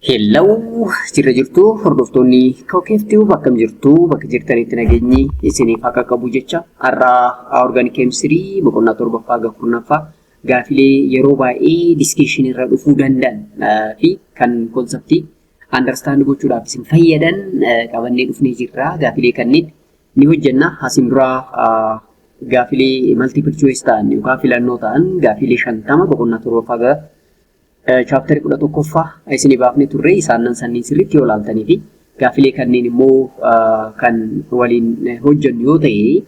Hello, jirra jirtu hordoftoonni Kookeeftuu, akkam jirtu? Bakka jirtanitti nageenyi isiniif akka qabu jecha, har'aa organic chemistry boqonnaa torbaffaa hanga 10ffaa gaafilee yeroo baay'ee discussion irra dhufuu danda'an fi kan conceptii understand gochuudhaaf isin fayyadan qabannee dhufnee jirra. Gaafilee kanneen ni hojjenna. Asiin dura gaafilee multiple choice ta'an yookaan filannoo ta'an gaafilee 50 boqonnaa torbaffaa gara chapterii 11ffaa isinii baafnee turre. Isaan sanniin sirriitti yoo ilaaltanii fi gaafilee kanneen immoo kan waliin hojjennu yoo ta'e,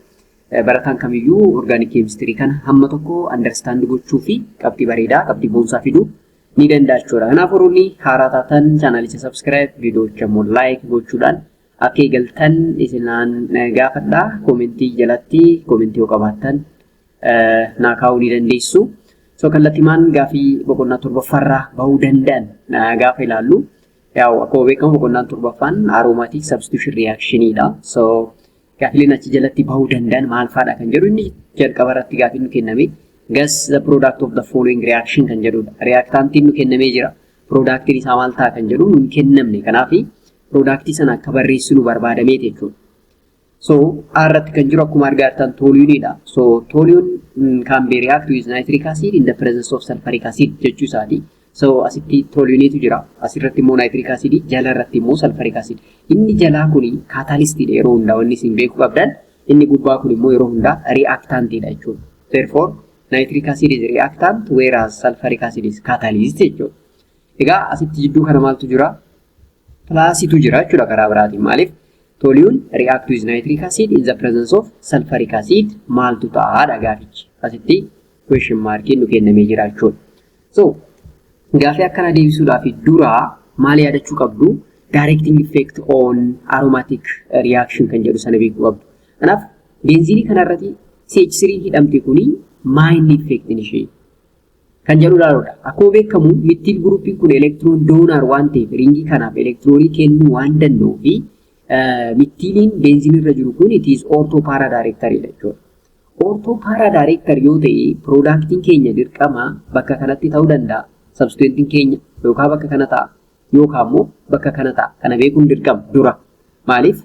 barataan kamiyyuu organic chemistry kana hamma tokko understand gochuu fi qabxii bareedaa, qabxii boonsaa fiduu ni danda'a jechuudha. Kanaaf warroonni haaraa taatan channelicha subscribe, viidiyoocha immoo like gochuudhaan akka eegaltan isinaan gaafadha. Commentii jalatti commentii yoo qabaattan naa kaa'uu ni dandeessu. So kallattimaan gaafii boqonnaa torbaffaarraa bahuu danda'an gaafa ilaallu, yaa'u akkuma beekamu boqonnaan torbaffaan aromatic substitution reactionidha. So gaafileen achi jalatti bahuu danda'an maal fa'aadha kan jedhu, inni jalqaba irratti gaafiin nu kenname "Guess the product of the following reaction" kan jedhudha. Reactantiin nu kennamee jira. Productiin isaa maal ta'a kan jedhu nu hin kennamne. Kanaaf productii sana akka barreessinu barbaadameeti jechuudha. So irratti kan jiru akkuma argaa jirtan tolueneidha. So toluene can be react with nitric acid in the presence of sulfuric acid jechuu isaati. So asitti toluenetu jira. Asirratti immoo nitric acid, jala irratti immoo sulfuric acid. Inni jalaa kuni catalystiidha yeroo hundaa wanni isin beekuu qabdan. Inni gubbaa kun immoo yeroo hundaa reactantiidha jechuudha. Therefore, nitric acid is reactant, whereas sulfuric acid is catalyst jechuudha. Egaa asitti jidduu kana maaltu jira? Plusitu jira jechuudha karaa biraatiin. Maaliif? Toluene react with nitric acid in the presence of sulfuric acid maaltu ta'aadha gaafichi. Asitti question markiin nu kennamee jira jechuudha. So gaafii akkana deebisuudhaaf dura maal yaadachuu qabdu? Directing effect on aromatic reaction kan jedhu sana beekuu qabdu. Kanaaf benzenii kanarratti CH3 hidhamte kuni maayinni effectiin ishee kan jedhu ilaaluudha. Akkuma beekamu methyl groupiin kun electron donor waan ta'eef, ringii kanaaf elektiroonii kennuu waan danda'uu fi methyliin benzenii irra jiru kun it is ortho para directoridha jechuudha. Ortho para director yoo ta'e, productiin keenya dirqama bakka kanatti ta'uu danda'a. Substituentiin keenya yookaan bakka kana ta'a yookaan immoo bakka kana ta'a. Kana beekuun dirqama dura. Maaliif?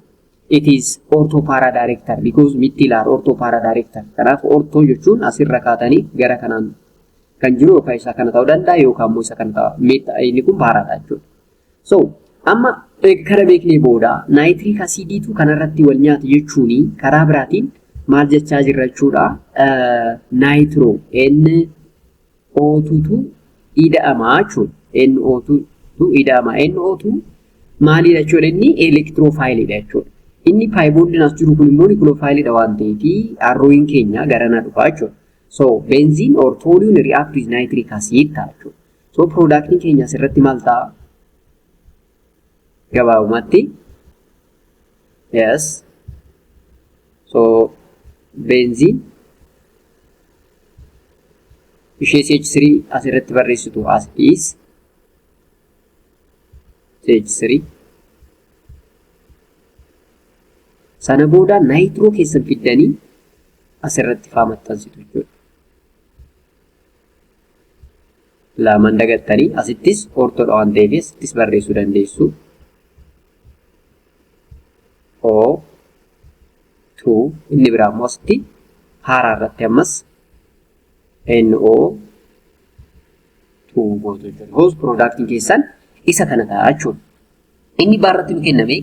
It is ortho para director because methyl are ortho para director. Kanaaf ortho jechuun asirra kaatanii gara kanaan kan jiru yookaan isa kana ta'uu danda'a yookaan immoo isa kana ta'a. Inni kun paradha jechuudha. So amma kana beeknee booda nitric acidiitu kanarratti wal nyaata jechuun karaa biraatiin maal jechaa jirra jechuudha? Nitro NO2tu ida'amaa jechuudha. NO2tu ida'ama. NO2 maalidha jechuudha? Inni electrophileidha jechuudha. Inni pi bondiin as jiru kun immoo nucleophileidha waan ta'eef arrowiin keenya garana dhufa jechuudha. So benzene or toluene react with nitric acid ta'a jechuudha. So productiin keenya asirratti maal ta'a? Gabaabumatti, yes. So benzene ishee CH3 asirratti barreessitu as is CH3, sana booda nitro keessan fiddanii asirratti faa maxxansitu jechuudha. Lamaan dagattanii asittis orthodha waan ta'eef asittis barreessuu dandeessu. O 2, inni biraa immoo asitti para irratti ammas NO 2 gootu jechuudha. Hoos productiin keessan isa kana ta'a jechuudha. Inni baarratti nu kenname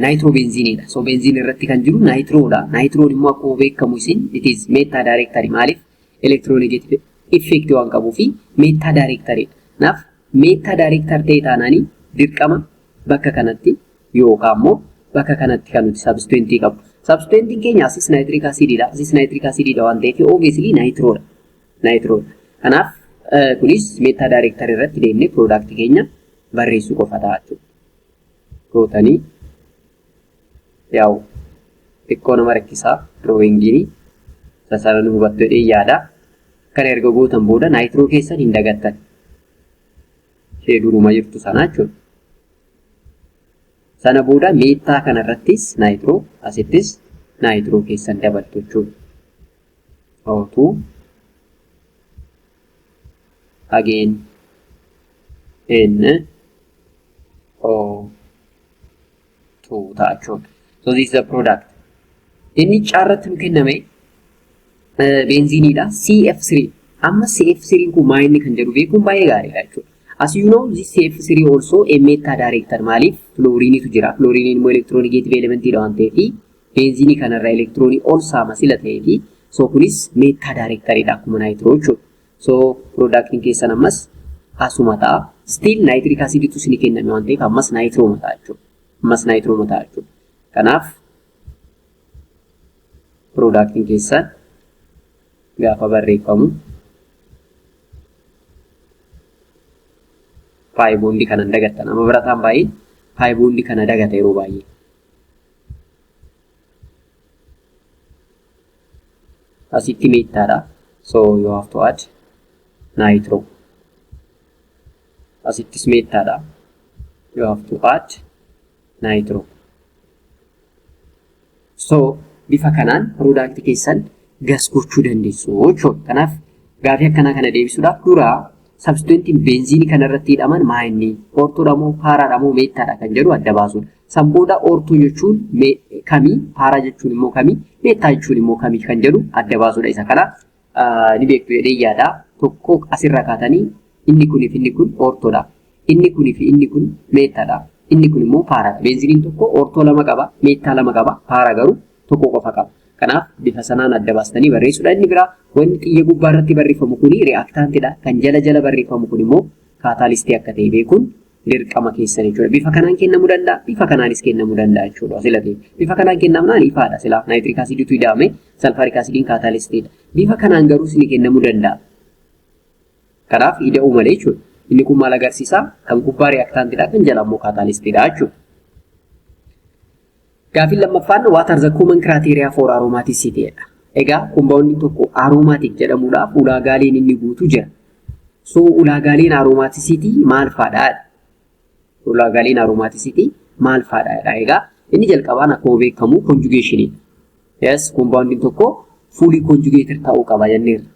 nitrobenzeneiidha. So benzene irratti kan jiru nitrodha. Nitroon immoo akkuma beekamu isin it is meta director. Maaliif? Electronegative effect waan qabuu fi meta directoridha. Kanaaf meta director ta'e taanaanii dirqama bakka kanatti yookaan immoo bakka kanatti kan nuti substituentii qabnu. Substituentiin keenya asis nitric acididha. Asis nitric acididha waan ta'eef obviously nitrodha. Nitrodha. Kanaaf kunis meta director irratti deemnee product keenya barreessuu qofa ta'a jechuudha. Gootanii yaa'u xiqqoo nama rakkisaa drawingiin sana nu hubattu jedhee yaada. Kana erga gootan booda nitro keessan hin dagattan. Ishee duruma jirtu sana jechuudha. Sana booda meta kanarrattis nitro, asittis nitro keessan dabaltu jechuudha. O2 again N O2 ta'a jechuudha. So this is the product. Inni C irratti nu kenname benzeniidha. CF3. Amma CF3 kun maa inni kan jedhu beekuun baay'ee gaariidha jechuudha. As you know, this CF3 also a meta director. Maaliif? Fluorinitu jira. Fluoriniin immoo electronegative elementiidha waan ta'eef, benzenii kanarraa elektiroonii ol saama sila ta'eefi, so kunis meta directoridha akkuma nitro jechuudha. So productiin keessan ammas asuma ta'a. Still nitric aciditu isinii kenname waan ta'eef ammas nitro ta'a jechuudha. Ammas nitro ta'a jechuudha. Kanaaf productiin keessan gaafa barreeffamu pi bondii kana dagattan. Amma barataan baay'een pi bondii kana dagata yeroo baay'ee. Asitti metaadha. So you have to add nitro. Asittis metaadha. You have to add nitro. So bifa kanaan product keessan gas gochuu dandeessu jechuudha. Kanaaf gaafii akkanaa kana deebisuudhaaf dura substituentiin benzenii kanarratti hidhaman maa inni, orthodha moo paradha moo metaadha kan jedhu adda baasuudha. San booda ortho jechuun kamii, para jechuun immoo kamii, meta jechuun immoo kamii kan jedhu adda baasuudha. Isa kana ni beektu jedhee yaada. Tokko asirra kaatanii inni kunii fi inni kun orthodha. Inni kunii fi inni kun metaadha. Inni kun immoo paradha. Benzeniin tokko ortho lama qaba, meta lama qaba, para garuu tokko qofa qaba. Kanaaf bifa sanaan adda baastanii barreessuudha. Inni biraa wanni xiyya gubbaa irratti barreeffamu kuni reactantidha. Kan jala jala barreeffamu kun immoo catalystii akka ta'e beekuun dirqama keessan jechuudha. Bifa kanaan kennamuu danda'a, bifa kanaanis kennamuu danda'a jechuudha. Sila ta'e bifa kanaan kennamnaan ifaadha. Sila nitric aciditu ida'ame sulfuric acidiin catalystiidha. Bifa kanaan garuu isin kennamuu danda'a. Kanaaf ida'uu malee jechuudha. Inni kun maal agarsiisa? Kan gubbaa reactantidha, kan jala immoo catalystiidha jechuudha. Gaafiin lammaffaan, what are the common criteria for aromaticity jedha. Egaa compoundiin tokko aromatic jedhamuudhaaf ulaagaaleen inni guutu jira. So ulaagaaleen aromaticity maal faadha? Ulaagaaleen aromaticity maal faadha? Egaa inni jalqabaan akkuma beekamu conjugationidha. Yes, compoundiin tokko fully conjugated ta'uu qaba jenneerra.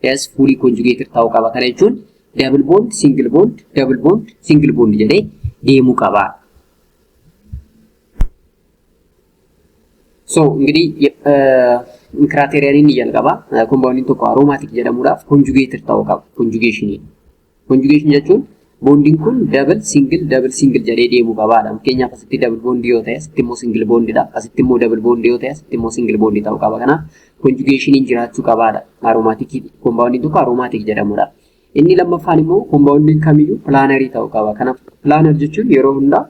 Yes, fully conjugated ta'uu qaba. Kana jechuun double bond, single bond, double bond, single bond jedhee deemuu qaba. So እንግዲህ criteriaan inni jalqabaa compoundiin tokko aromatic jedhamuudhaaf conjugated ta'uu qaba. Conjugation. Conjugation jechuun bondiin kun double, single, double, single jedhee deemuu qabaadha. Fakkeenyaaf asitti double bondii yoo ta'e, asitti immoo single bondidha. Asitti immoo double bondii yoo ta'e, asitti immoo single bondii ta'uu qaba. Kanaaf conjugationiin jiraachuu qabaadha. Aromatic compoundiin tokko aromatic jedhamudha. Inni lammaffaan immoo compoundiin kamiyyuu planarii ta'uu qaba. Kanaaf planar jechuun yeroo hundaa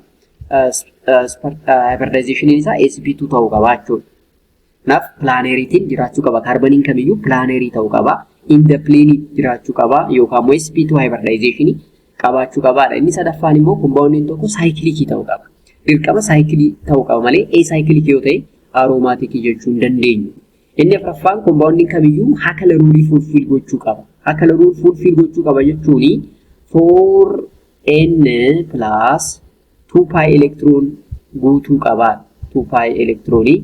hybridizationiin isaa sp2 ta'uu qaba jechuudha. Kanaaf planariitiin jiraachuu qaba. Kaarbaniin kamiyyuu planarii ta'uu qaba. In the plane jiraachuu qaba yookaan immoo sp2 hybridizationii qabaachuu qabaadha. Inni sadaffaan immoo compoundiin tokko cyclicii ta'uu qaba. Dirqama cyclicii ta'uu qaba malee acyclicii yoo ta'e aromaticii jechuu hin dandeenyu. Inni afuraffaan compoundiin kamiyyuu Huckel rulii fulfill gochuu qaba. Huckel rule fulfill gochuu qaba jechuun 4n plus 2 pi electron guutuu qaba. 2 pi electronii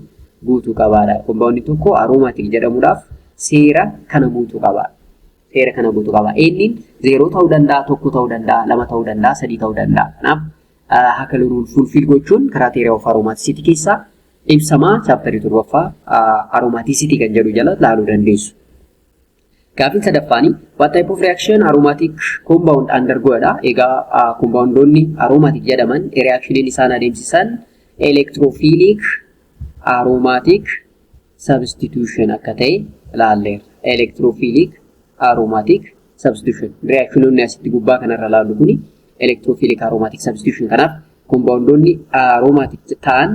guutuu qabaadha. Compoundiin tokko aromatic jedhamuudhaaf seera kana guutuu qaba. Seera kana guutuu qaba. N'n zeeroo ta'uu danda'a, tokko ta'uu danda'a, lama ta'uu danda'a, sadii ta'uu danda'a. Kanaaf Huckel rule fulfill gochuun criteria of aromaticity keessaa ibsamaa, chapterii torbaffaa aromaticity kan jedhu jala laaluu dandeessu. Gaafiin sadaffaanii, what type of reaction aromatic compound undergo dha. Egaa compoundoonni aromatic jedhaman reactioniin isaan adeemsisan electrophilic aromatic substitution akka ta'e ilaalleerra. Electrophilic aromatic substitution. Reactionoonni asitti gubbaa kanarra ilaallu kuni electrophilic aromatic substitution. Kanaaf compoundoonni aromatic ta'an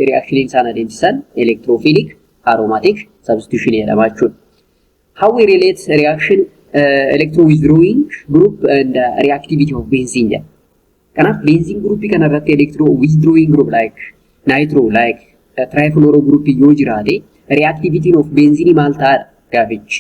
reactioniin isaan adeemsisan electrophilic aromatic substitution jedhama jechuudha. How we relate reaction electro withdrawing group and reactivity of benzene jedha. Kanaaf benzene group kanarratti electro withdrawing group like nitro, like trifluoro group yoo jiraate, reactivity of benzene maal ta'adha gaafichi.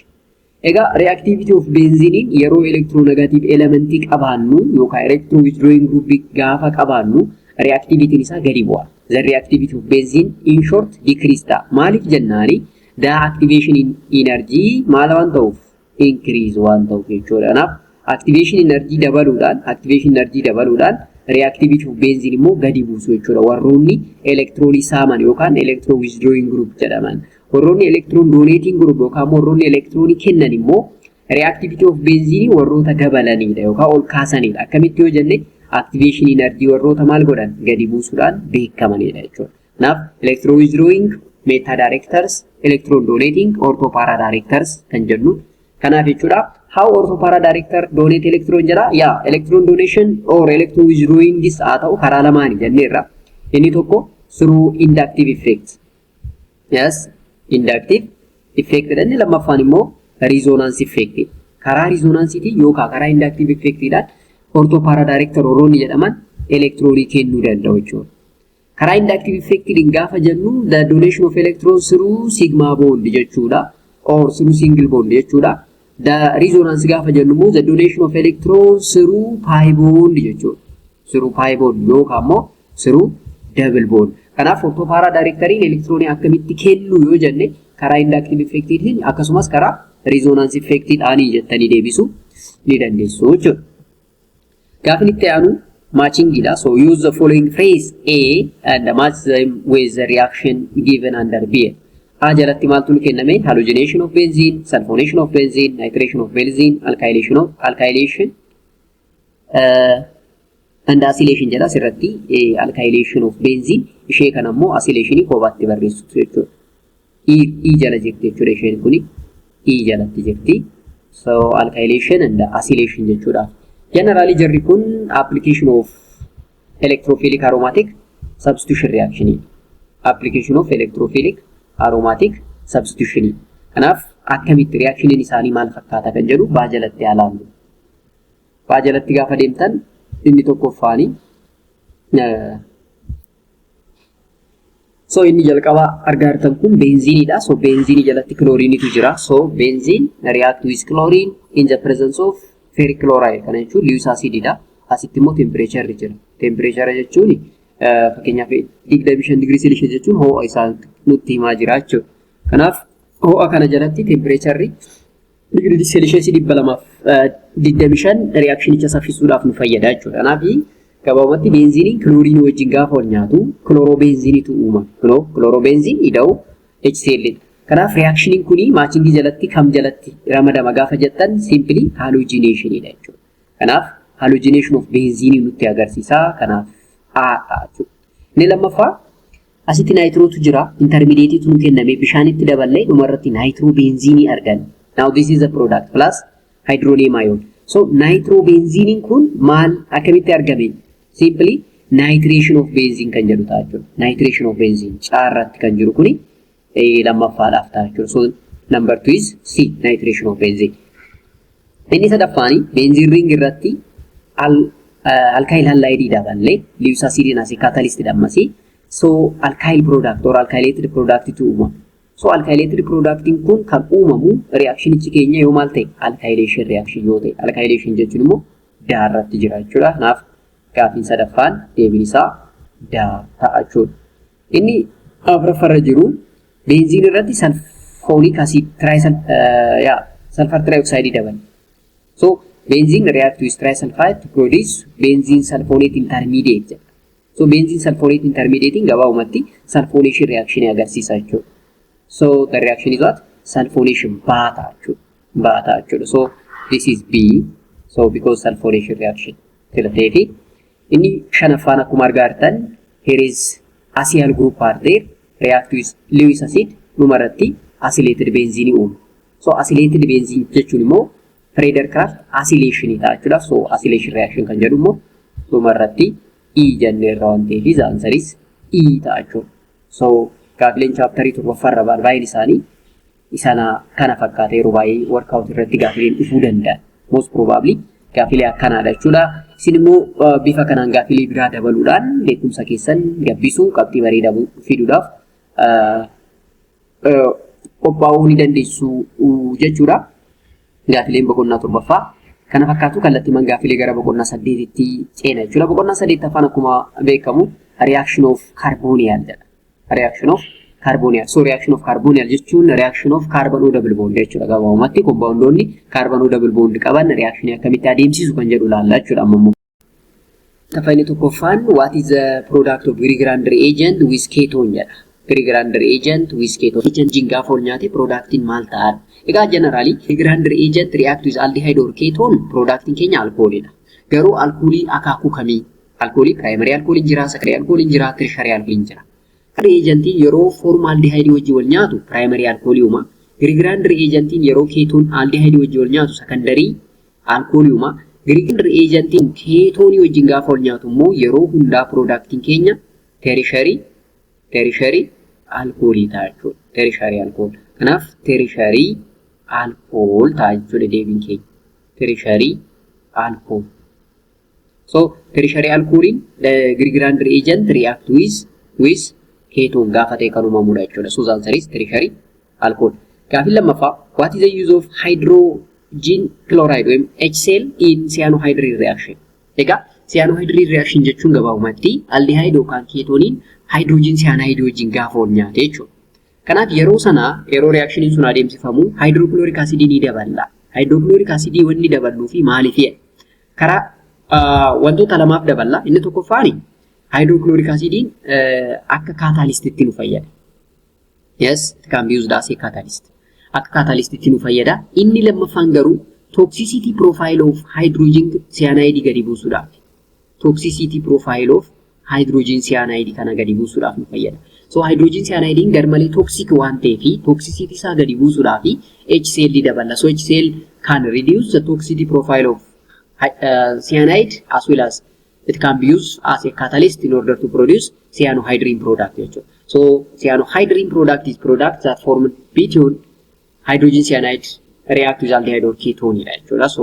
Egaa reactivity of benzene yeroo electronegative elementii qabaannu yookaan electro withdrawing group gaafa qabaannu reactivity isaa gadi bu'a. The reactivity of benzene in short decrease ta'a. Maaliif jennaani, the activation energy maal waan ta'uuf, increase waan ta'uuf jechuudha. Kanaaf activation energy dabaluudhaan Reactivity of benzene immoo gadi buusu jechuudha. Warroonni elektiroonii saaman yookaan electron withdrawing group jedhaman. Warroonni electron donating group yookaan warroonni elektiroonii kennan immoo reactivity of benzene warroota dabalanidha yookaan ol kaasanidha. Akkamitti yoo jenne, activation energy warroota maal godhan, gadi buusuudhaan beekamanidha jechuudha. Kanaaf electron withdrawing meta directors, electron donating ortho para directors kan jennu kanaaf jechuudha. How ortho para director donate electron jedha. Yaa, electron donation or electron withdrawing haa ta'u, karaa lamaani jenneerra. Inni tokko through inductive effect. Yes, inductive effect dha. Inni lammaffaan immoo resonance effect. Karaa resonanceetiin yookaan karaa inductive effectidhaan ortho para director warroonni jedhaman elektiroonii kennuu danda'u jechuudha. Karaa inductive effectiin gaafa jennu, the donation of electrons through sigma bond jechuudha, or through single bond jechuudha. The resonance gaafa jennu immoo the donation of electrons through pi bond jechuudha. Through pi bond yookaan immoo through double bond. Kanaaf ortho para directoriin elektiroonii akkamitti kennu yoo jenne, karaa inductive effectiin akkasumas karaa resonance effectiidhaanii jettanii deebisuu ni dandeessu jechuudha. Gaafni itti aanu matchingidha. So use the following phrase A and match them with the reaction given under B. A jalatti maaltu nu kenname? Halogenation of benzene, sulfonation of benzene, nitration of benzene, alkylation and acylation jedha. Asirratti alkylation of benzene, ishee kana immoo acylationii kophaatti barreessitu jechuudha. E jala jirti jechuudha, isheen kuni E jalatti jirti. So alkylation and acylation jechuudha. Generally jarri kun application of electrophilic aromatic substitution reaction. Application of electrophilic aromatic substitution. Kanaaf akkamitti reactioniin isaanii maal fakkaata kan jedhu baa jalatti haa ilaallu. Baa jalatti gaafa deemtan, inni tokkoffaani, so inni jalqaba argaa jirtan kun benzeniidha. So benzenii jalatti kilooriinitu jira. So benzene react with chlorine in the presence of ferric chloride. Kana jechuun Lewis acididha. Asitti immoo temperature jira. Temperature jechuun fakkeenyaaf 25 digirii Celsius jechuun ho'a isaa nutti himaa jira jechuudha. Kanaaf ho'a kana jalatti temperatureri digirii Celsius 225 reactionicha saffisuudhaaf nu fayyada jechuudha. Kanaaf gabaabumatti benzeniin kilooriinii wajjin gaafa wal nyaatu chlorobenzeneitu uumama. Kunoo chlorobenzene ida'u HCl. Kanaaf reactioniin kuni matchingii jalatti kam jalatti ramadama gaafa jettan, simply halogenationiidha jechuudha. Kanaaf halogenation of benzenii nutti agarsiisa. Kanaaf A ta'a jechuudha. Inni lammaffaa asitti nitrotu jira. Intermediateitu nu kenname, bishaanitti daballee dhumarratti nitrobenzenii arganna. Now this is the product plus hydronium ion. So nitrobenzeneiin kun maal, akkamitti argame? Simply nitration of benzene kan jedhu ta'a jechuudha. Nitration of benzene caarratti kan jiru kuni lammaffaadhaaf ta'a jechuudha. So number two is C, nitration of benzene. Inni sadaffaani benzene ring irratti alkyl halide daballee Lewis acidiin asii catalyst dhammasii, so alkyl product or alkylated product tu uumama. So alkylated productiin kun kan uumamu reactionichi keenya yoo maal ta'e, alkylation reaction yoo ta'e. Alkylation jechuun immoo daarratti jira jechuudha. Kanaaf gaafiin sadaffaan deebiin isaa daa ta'a jechuudha. Inni afuraffaarra jiru benzene irratti sulfonic acid, sulfur trioxide dabala. So benzene react with trisulfide to produce benzene sulfonate intermediate jedha. So benzene sulfonate intermediate gabaabumatti sulfonation reaction agarsiisa jechuudha. So the reaction is what? Sulfonation baata jechuudha. Baata jechuudha. So this is B. So because sulfonation reaction filatee fi inni shanaffaan akkuma argaa jirtan, here is acyl group are there, react with Lewis acid, dhumarratti acylated benzene uumu. So acylated benzene jechuun immoo Friedel-Crafts acylation ta'a jechuudha. So acylation reaction kan jedhu immoo dhumarratti E jenneerra waan ta'eef, the answer is E ta'a jechuudha. So gaafileen chapterii torbaffaarra baay'een isaanii isana kana fakkaata, yeroo baay'ee workout irratti gaafileen dhufuu danda'an. Most probably gaafilee akkanaadha jechuudha. Isin immoo bifa kanaan gaafilee biraa dabaluudhaan beekumsa keessan gabbisuu, qabxii bareedaa fiduudhaaf qophaa'uu ni dandeessu jechuudha. Gaafileen boqonnaa torbaffaa kana fakkaatu. Kallattiimaan gaafilee gara boqonnaa saddeetitti ceena jechuudha. Boqonnaa saddeettaffaan akkuma beekamu reaction of carbonyl jedha. Reaction of carbonyl. So reaction of carbonyl jechuun reaction of carbon O double bond jechuudha. Gabaabumatti compoundoonni carbon O double bond qaban reaction akkamitti adeemsisu kan jedhu ilaalla jechuudha amma immoo. Inni tokkoffaan, what is the product of Grignard reagent with ketone jedha. Grignard reagent with ketone. Reagent gaafa wal nyaate productiin maal ta'a? Egaa generally Grignard reagent react with aldehyde or ketone, productiin keenya alkooliidha. Garuu alkoolii akaakuu kamii? Alkoolii primary alkooliin jira, secondary alkooliin jira, tertiary alkooliin jira. Reagentiin yeroo formaldehyde wajjin wal nyaatu primary alkoolii uuma. Grignard reagentiin yeroo ketone aldehyde wajjin wal nyaatu secondary alkoolii uuma. Grignard reagentiin keetoonii wajjin gaafa wal nyaatu immoo yeroo hundaa productiin keenya tertiary alkoolii ta'a jechuudha. Tertiary alcohol. Kanaaf tertiary alcohol ta'a jechuudha deebiin keenya. Tertiary alcohol. So tertiary alkooliin Grignard reagent react with ketone gaafa ta'e kan uumamudha jechuudha. So the answer is tertiary alcohol. Gaaffiin lammaffaa, what is the use of hydrogen chloride ወይም HCl in cyanohydrin reaction? Egaa cyanohydrin reaction jechuun gabaabumatti aldehyde yookaan keetooniin hydrogen cyanide wajjin gaafa wal nyaate jechuudha. Kanaaf yeroo sana, yeroo reactioniin sun adeemsifamu, hydrochloric acid ni daballa. Hydrochloric acid wanni daballuu fi maaliif? Karaa wantoota lamaaf daballa. Inni tokkoffaani hydrochloric acidiin akka catalystitti nu fayyada. Yes, it can be used as a catalyst. Akka catalystitti nu fayyada. Inni lammaffaan garuu toxicity profile of hydrogen cyanide gadi buusuudhaaf. Toxicity profile of hydrogen cyanide kana gadi buusuudhaaf nu fayyada. So hydrogen cyanide garmalee toxic waan ta'eef toxicity isaa gadi buusuudhaaf HCl daballa. So HCl can reduce the toxicity profile of cyanide as well as it can be used as a catalyst in order to produce cyanohydrin product jechuudha. So cyanohydrin product is product that formed between hydrogen cyanide react with aldehyde or ketone dha jechuudha. So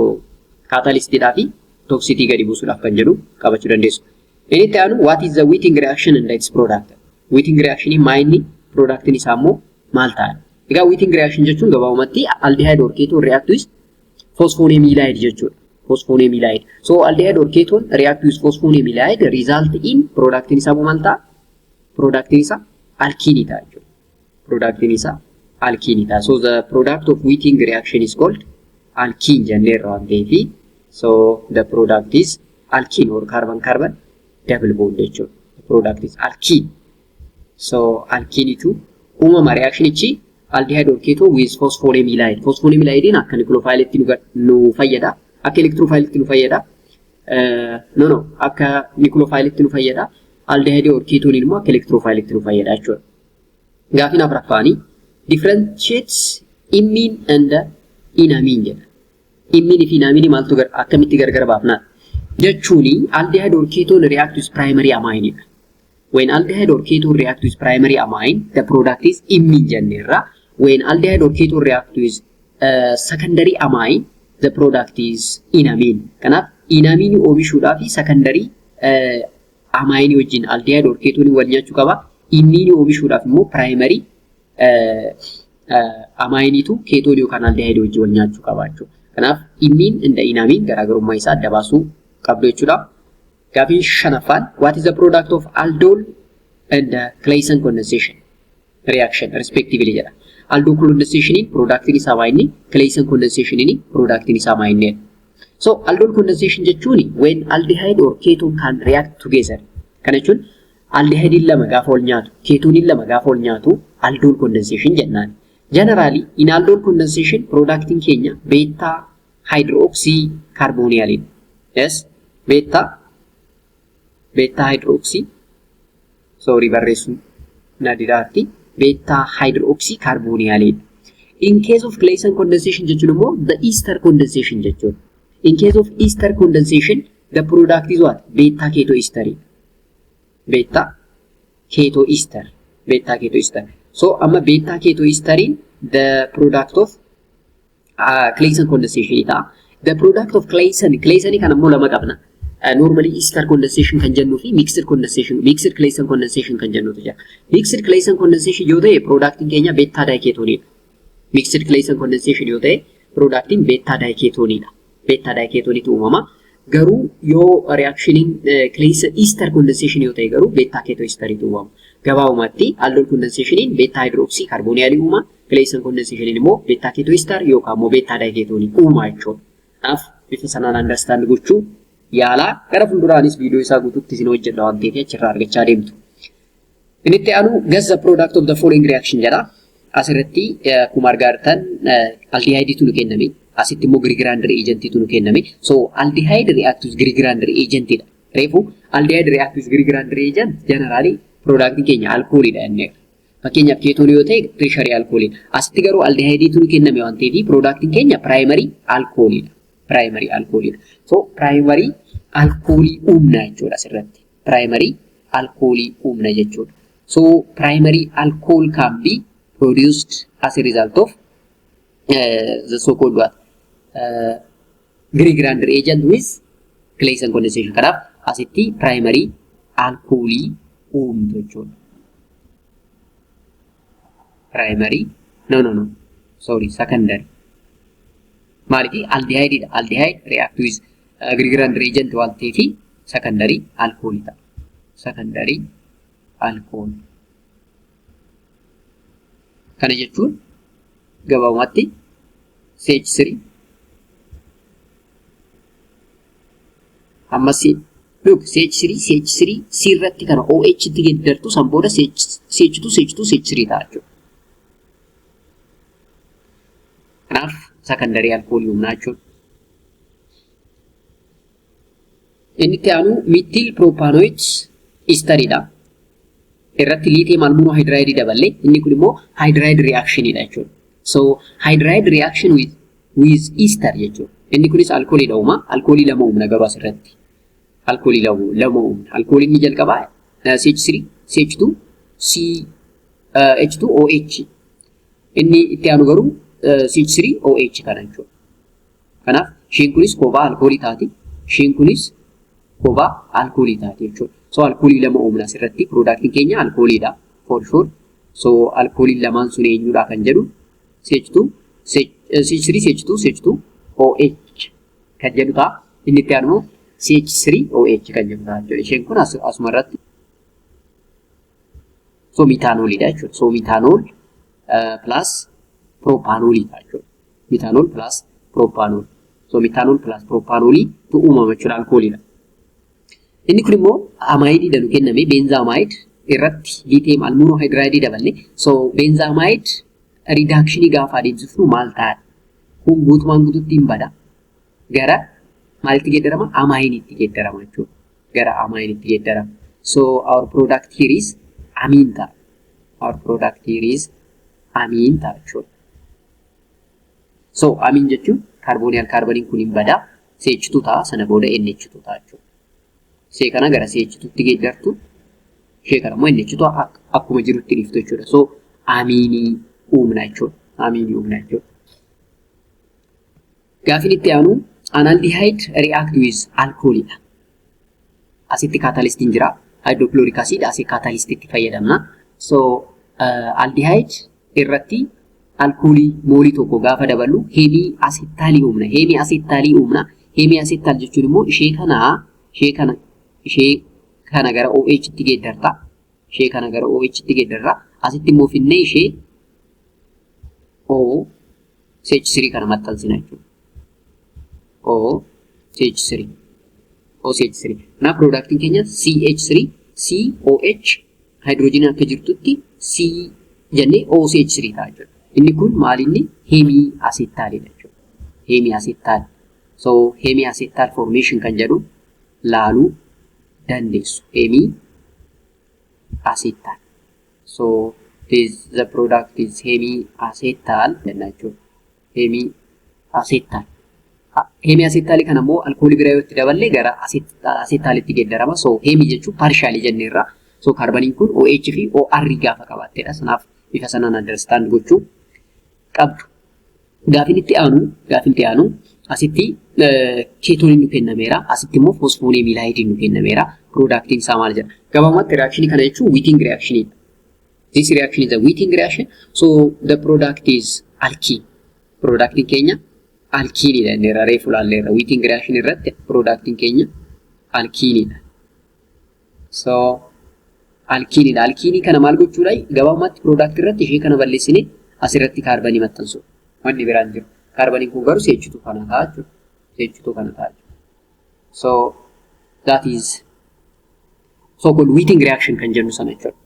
catalystidhaa fi toxicity gadi buusuudhaaf kan jedhu qabachuu dandeessu. Inni itti aanu, what is the Wittig reaction and its product? Wittig reaction maa inni, productiin isaa immoo maal ta'a? Egaa Wittig reaction jechuun gabaabumatti aldehyde or ketone react with phosphonium ylide jechuudha. Phosphonium ylide. So aldehyde or ketone react with phosphonium ylide result in productiin isaa maal ta'a? Productiin isaa alkiinii ta'a jechuudha. Productiin isaa alkiinii ta'a. So the product of Wittig reaction is called alkene jenneerra waan ta'eefi, so the product is alkene or carbon carbon double bond jechuudha. The product is alkene. So alkeenitu uumama reactionichi aldehyde or ketone with phosphonium ylide. Phosphonium ylide akka nucleophiletti nu fayyada. Akka electrophiletti nu fayyada. No, akka nucleophiletti nu fayyada. Aldehyde or ketone immoo akka electrophiletti nu fayyada jechuudha. Gaafiin afuraffaanii, differentiates imine and enamine jedha. Imine fi enamine maaltu akkamitti gargar baafnaa? Jechuuni aldehyde or ketone react with primary amine dha. When aldehyde or ketone react with primary amine, the product is imine jenneerra. When aldehyde or ketone react with secondary amine, the product is enamine. Kanaaf enamine oomishuudhaaf secondary amine wajjin aldehyde or ketone wal nyaachuu qaba. Imine oomishuudhaaf immoo primary amineitu ketone yookaan aldehyde wajjin wal nyaachuu qaba jechuudha. Kanaaf imine and enamine garaagarummaa isaa adda baasuu qabdu jechuudha. Gaafiin shanaffaan, what is the product of aldol and Claisen condensation reaction respectively jedha. Aldol condensationiin productiin isaa maa inni, Claisen condensationiin productiin isaa maa inni? So aldol condensation jechuun when aldehyde or ketone can react together. Kana jechuun aldehydiin lama gaafa wal nyaatu, ketoniin lama gaafa wal nyaatu aldol condensation jennaan. Generally, in aldol condensation, productiin keenya beta hydroxy carbonyl. Yes, beta hydroxy, sorry, barreessuu na didaatti, beta hydroxy carbonyl. In case of Claisen condensation jechuun immoo the ester condensation jechuudha. In case of ester condensation, the product is what? Beta keto ester. Beta keto ester. Beta keto ester. So amma beta keto esteriin the product of Claisen condensation ta'a. The product of Claisen, Claisen kan ammoo lama qabna. Normally ester condensation kan jennuu fi mixed condensation, mixed Claisen condensation kan jennutu jira. Mixed Claisen condensation yoo ta'e productiin keenya beta diketoniidha. Mixed Claisen condensation yoo ta'e productiin beta diketoniidha. Beta diketoniitu uumama. Garuu yoo reactioniin Claisen ester condensation yoo ta'e garuu beta keto esteriitu uumama. Gabaabumatti aldol condensationiin beta hydroxy carbonylii uuma. Claisen condensationiin immoo beta keto ester yookaan immoo beta diketonii uuma jechuudha. Kanaaf bifa sanaan understand gochuu Yaalaa gara fuulduraanis viidiyoo isaa guutuutti isin hojjedha waan ta'eef achirraa argachaa deemtu. Inni itti aanu "Guess the product of the following reaction" jedha. Asirratti akkuma argaa jirtan aldehyde nu kenname. Asitti immoo Grignard reagentiitu nu kenname. So aldehyde react with Grignard reagentidha. Reefu aldehyde react with Grignard reagent generally productiin keenya alkooliidha jennee. Fakkeenyaaf ketone yoo ta'e tertiary alkooliidha. Asitti garuu aldehydeitu nu kenname waan ta'eef productiin keenya primary alkooliidha. Primary alkooliidha. So primary alkoolii uumna jechuudha asirratti. Primary alkoolii uumna jechuudha. So primary alcohol can be produced as a result of the so called what? Grignard reagent with Claisen condensation. Kanaaf asitti primary alkoolii uumtu jechuudha. Primary, no, no, no, sorry, secondary. Maaliif? Aldehyde. Aldehyde react with Grignard reagent waan ta'eef secondary alkoolii ta'a. Secondary alcohol. Kana jechuun gabaabumatti CH3 ammas, look, CH3 CH3 C irratti kana OH tti geeddartu, san booda CH2 CH2 CH3 ta'a jechuudha. Kanaaf secondary alkoolii uumnaa jechuudha. Inni itti aanu methyl propanoate esteriidha. Irratti lithium aluminohydride daballee inni kun immoo hydride reactionidha jechuudha. So hydride reaction with ester jechuudha. Inni kunis alkooliidha uuma. Alkoolii lama uumna garuu asirratti. Alkoolii lama uumna. Alkooliin inni jalqabaa CH3, CH2, CH2 OH. Inni itti aanu garuu CH3 OH kana jechuudha. Kanaaf isheen kunis kophaa alkoolii taati. Isheen kunis kophaa alkoolii taati jechuudha. So alkoolii lama uumna asirratti. Productiin keenya alkooliidha for sure. So alkooliin lamaan sun eenyudha kan jedhu CH2 CH3 CH2 CH2 OH kan jedhu ta'a. Inni itti aanu CH3 OH kan jedhu ta'a jechuudha. Isheen kun asuma irratti so methanolidha jechuudha. So methanol plus propanolii ta'a jechuudha. Methanol plus propanol. So methanol plus propanolii tu uumama jechuudha, alkooliidha. Inni kun immoo amideiidha nu kenname, benzamide irratti lithium aluminohydride daballe. So benzamide reductionii gaafa adeemsifnu maal ta'a? Kun guutumaan guututti hin bada. Gara maalitti geeddarama? Amineitti geeddarama jechuudha. Gara amineitti geeddarama. So our product here is amine ta'a. Our product here is amine ta'a jechuudha. So amine jechuun carbonyl carboniin kun hin bada. CH2 ta'a, sana booda NH2 ta'a jechuudha. Ishee kana gara CH2tti geeddartu, ishee kana immoo NH2 akkuma jirutti dhiiftu jechuudha. So amineii uumna jechuudha. Amineii uumna jechuudha. Gaafin itti aanu an aldehyde react with alcoholidha. Asitti catalystiin jira. Hydrochloric acid asii catalystitti fayyadamna. So aldehyde irratti alkoolii moolii tokko gaafa daballu hemiacetalii uumna. Hemiacetalii uumna. Hemiacetal jechuun immoo ishee kana gara OH tti geeddarta. Ishee kana gara OH tti geeddarra. Asitti immoo finnee ishee O CH3 kana maxxansina jechuudha. O CH3 O CH3. Kanaaf productiin keenya CH3 COH hydrogenii akka jirtutti C jennee OCH3 ta'a jechuudha. Inni kun maal inni? Hemiacetalidha jechuudha. Hemiacetal. So hemiacetal formation kan jedhu laaluu dandeessu. Hemiacetal. So this the product is hemiacetal jenna jechuudha. Hemiacetal. Hemiacetal kana immoo alkoolii biraa yoo itti daballee gara acetalitti geeddarama. So hemi jechuun partially jenneerra. So kaarbaniin kun OH fi OR gaafa qabaattedha. Sanaaf bifa sanaan understand gochuu qabdu. Gaafin itti aanu asitti ketoneiin nu kennameera. Asitti immoo phosphonium ylideiin nu kennameera. Productiin isaa maal jedha? Gabaabumatti reactionii kana jechuun Wittig reactionidha. This reaction is a Wittig reaction. So the product is alkene. Productiin keenya alkeneidha inni irra reefu ilaalleerra. Wittig reaction irratti productiin keenya alkeneidha. So alkeneidha. Alkeneii kana maal gochuudha? Gabaabumatti product irratti ishee kana balleessine asirratti kaarbanii maxxansu. Wanni biraan jiru. Kaarbaniin kun garuu CH2 kana ta'a jechuudha. CH2 kana ta'a jechuudha. So That is so called Wittig reaction kan jennu sana jechuudha.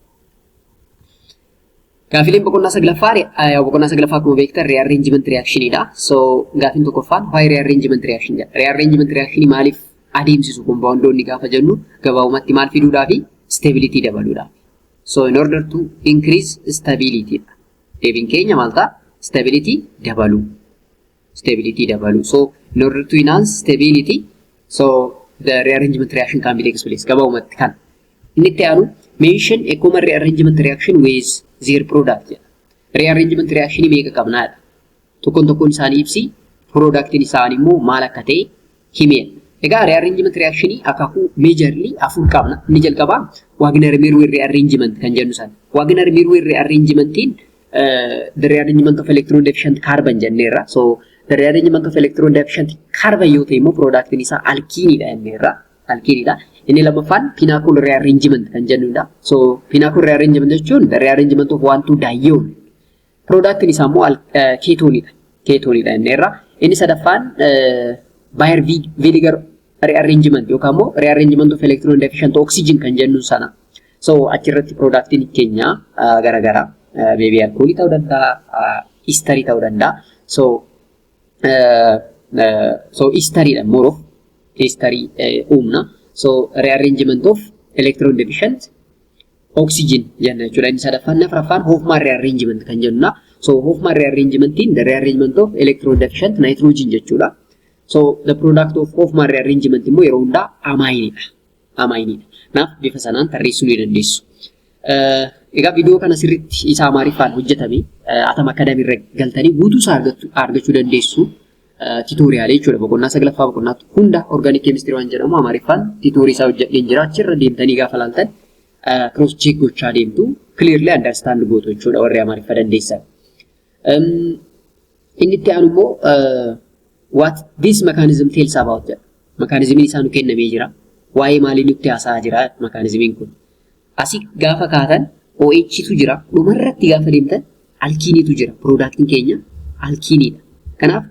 Gaafileen boqonnaa saglaffaa akkuma beektan rearrangement reactionidha. So gaafiin tokkoffaan waa'ee rearrangement reaction jedha. Rearrangement reaction maaliif adeemsisu compoundoonni gaafa jennu, gabaabumatti maal fiduudhaafi? Stability dabaluudhaaf. So in order to increase stability dha. Deebiin keenya maal ta'a? Stability dabaluu. Stability dabaluu. So in order to enhance stability, so the rearrangement reaction can be takes place. Gabaabumatti kan. Inni itti aanu mention a common rearrangement reaction with their product jedha. Rearrangement reaction meeqa qabnaadha? Tokkoon tokkoon isaanii ibsi, productiin isaanii immoo maal akka ta'e himeedha. Egaa rearrangement reaction akaakuu majorly afur qabna. Inni jalqabaa Wagner Meerwein rearrangement kan jennu sana. Wagner Meerwein rearrangementiin the rearrangement of electron deficient carbon jenneerra. So the rearrangement of electron deficient carbon yoo ta'e immoo productiin isaa alkiinidha jenneerra. Alkiinidha. Inni lammaffaan pinacol rearrangement kan jennudha. So pinacol rearrangement jechuun the rearrangement of 1,2 diene. Productiin isaa immoo keetoonidha. Keetoonidha jenneerra. Inni sadaffaan Baeyer Villiger rearrangement yookaan immoo rearrangement of electron deficient oxygen kan jennu sana. So achirratti productiin keenya garagara. Maybe alkoolii ta'uu danda'a, esterii ta'uu danda'a. So esteriidha, more of esterii uumna. So rearrangement of electron deficient oxygen jenna jechuudha. Inni sadaffaan, afuraffaan Hofmann rearrangement kan jennudha. So Hofmann rearrangementiin the rearrangement of electron deficient nitrogen jechuudha. So the product of Hofmann rearrangement immoo yeroo hundaa amineidha. Amineidha. Kanaaf bifa sanaan tarreessuu ni dandeessu. Egaa viidiyoo kana sirriitti isa Amaariffaan hojjetame Atam Academy irra galtanii guutuu isaa argachuu dandeessu. Tutorialii jechuudha. Boqonnaa saglaffaa, boqonnaa hunda organic chemistry waan jedhamu Amaariffaan tutorialii isaa hojjedheen jira. Achirra deemtanii gaafa laaltan cross check gochaa deemtu, clearly understand gootu jechuudha warri Amaariffa dandeessan. Inni itti aanu immoo what this mechanism tells about jedha. Mechanismiin isaa nu kennamee jira. Waa'ee maalii nutti haasa'aa jira mechanismiin kun? Asii gaafa kaatan OH tu jira. Dhumarratti gaafa deemtan alkiiniitu jira. Productiin keenya alkiiniidha. Kanaaf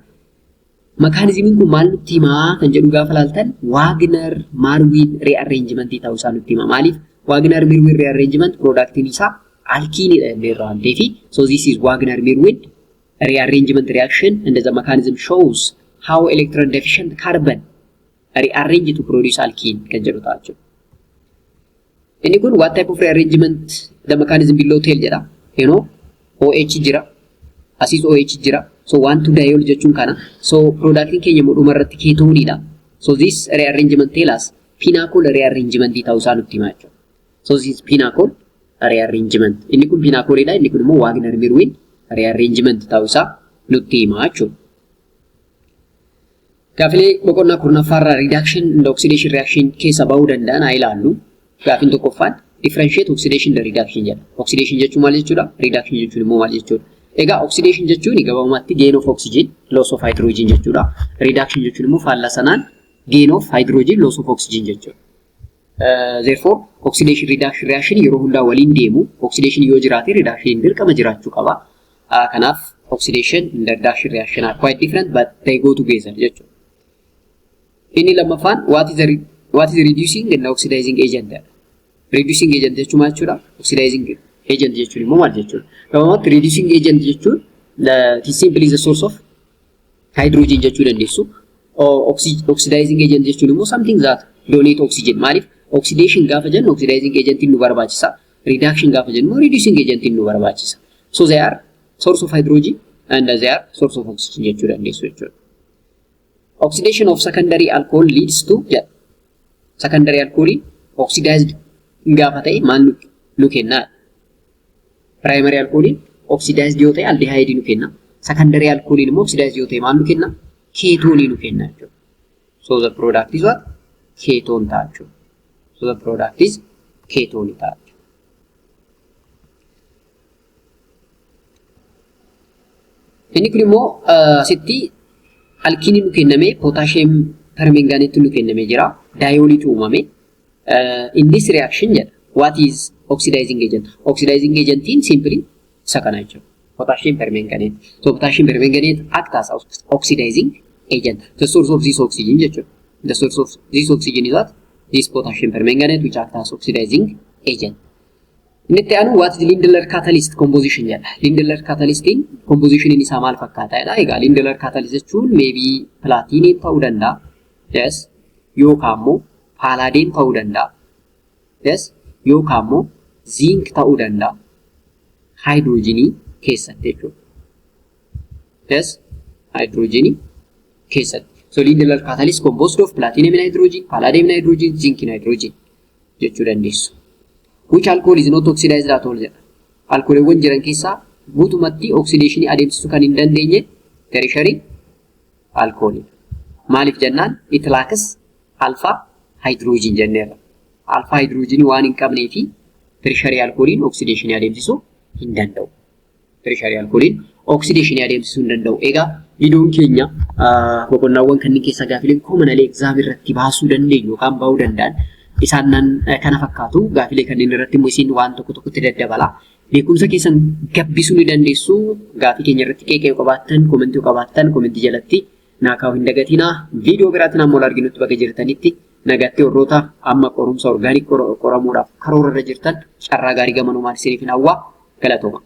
mechanismiin kun maal nutti himaa kan jedhu gaafa laaltan, Wagner Meerwein rearrangementii ta'uu isaa nutti hima. Maaliif? Wagner Meerwein rearrangement productiin isaa alkiiniidha jennee irraa waan ta'eef, so this is Wagner Meerwein rearrangement reaction and the mechanism shows how electron deficient carbon rearrange to produce alkene kan jedhu ta'a jechuudha. Inni kun what type of rearrangement the mechanism below tell jedha. OH jira. Asiis OH jira. So 1,2 diol jechuun kana. So productiin keenya immoo dhumarratti keetooniidha. So this rearrangement tell us pinacol rearrangement ta'uu isaa nutti hima jechuudha. So this is pinacol rearrangement. Inni kun pinacolidha. Inni kun immoo Wagner Meerwein rearrangement ta'uu isaa nutti hima jechuudha. Gaafilee boqonnaa kurnaffaarraa reduction and oxidation reaction keessa bahuu danda'an haa ilaallu. Gaafiin tokkoffaan differentiate oxidation and reduction jedha. Oxidation jechuun maal jechuudha? Reduction jechuun immoo maal jechuudha? Egaa oxidation jechuun gabaabumatti gain of oxygen, loss of hydrogen jechuudha. Reduction jechuun immoo faallaa sanaan gain of hydrogen, loss of oxygen jechuudha. Therefore, oxidation reduction reaction yeroo hundaa waliin deemu. Oxidation yoo jiraate reduction dirqama jiraachuu qaba. Kanaaf oxidation and reduction reaction are quite different, but they go together jechuudha. Inni lammaffaan what is reducing and oxidizing agent jedha. Reducing agent jechuun maal jechuudha? Oxidizing agent jechuun immoo maal jechuudha? Gabaabumatti reducing agent jechuun it is simply the source of hydrogen jechuu dandeessu. Oxidizing agent jechuun immoo something that donate oxygen. Maaliif? Oxidation gaafa jennu oxidizing agent nu barbaachisa. Reduction gaafa jennu reducing agent nu barbaachisa. So they are source of hydrogen and they are source of oxygen jechuu dandeessu jechuudha. Oxidation of secondary alcohol leads to jedha. Secondary alcohol oxidized gaafa ta'e maal nu kenna? Primary alcohol oxidized yoo ta'e aldehyde nu kenna. Secondary alcohol immoo oxidized yoo ta'e maal nu kenna? Ketone nu kenna jechuudha. So the product is what? Ketone ta'a jechuudha. So the product is ketone ta'a jechuudha. Inni kun immoo asitti alkiinii nu kenname, potassium permanganate nu kenname jira. Dioliitu uumame. In this reaction jedha. What is oxidizing agent? Oxidizing agentiin simply isa kana jechuudha. Potassium permanganate. So potassium permanganate act as oxidizing agent. The source of this oxygen jechuudha. The source of this oxygen is what? This potassium permanganate, which act as oxidizing agent. Inni itti aanu "What is Lindlar catalyst composition?" jedha. Lindlar catalystiin compositioniin isaa maal fakkaata jedha. Egaa Lindlar catalyst jechuun maybe platinum ta'uu danda'a. Yes. Yookaan immoo palladium ta'uu danda'a. Yes. Yookaan immoo zinc ta'uu danda'a. Hydrogenii keessatti jechuudha. Yes. Hydrogenii keessatti. So Lindlar catalyst composed of platinum in hydrogen, palladium in hydrogen, zinc in hydrogen jechuu dandeessu. "Which alcohol is not oxidized at all?" jedha. Alkooliiwwan jiran keessaa guutumatti oxidationii adeemsisuu kan hin dandeenye tertiary alkoolii. Maaliif jennaan, it lacks alpha hydrogen jenneerra. Alpha hydrogenii waan hin qabnee fi tertiary alkooliin oxidationii adeemsisuu hin danda'u. Tertiary alkooliin oxidationii adeemsisuu hin danda'u. Egaa viidiyoon keenya boqonnaawwan kanneen keessaa gaafileen commonly exam irratti baasuu dandeenyu yookaan bahuu danda'an isaan kana fakkaatu. Gaafilee kanneen irratti immoo isin waan tokko tokkotti daddabalaa. Beekumsa keessan gabbisuu ni dandeessu. Gaafii keenya irratti qeeqee qabaattan, commentii qabaattan, commentii jalatti naa kaa'uu hin dagatinaa. Viidiyoo biraatiin ammoo arginutti bakka jirtanitti nagaatti. Warroota amma qorumsa organic qoramuudhaaf karoora irra jirtan carraa gaarii gamanumaan isiniif hin hawwaa. Galatooma.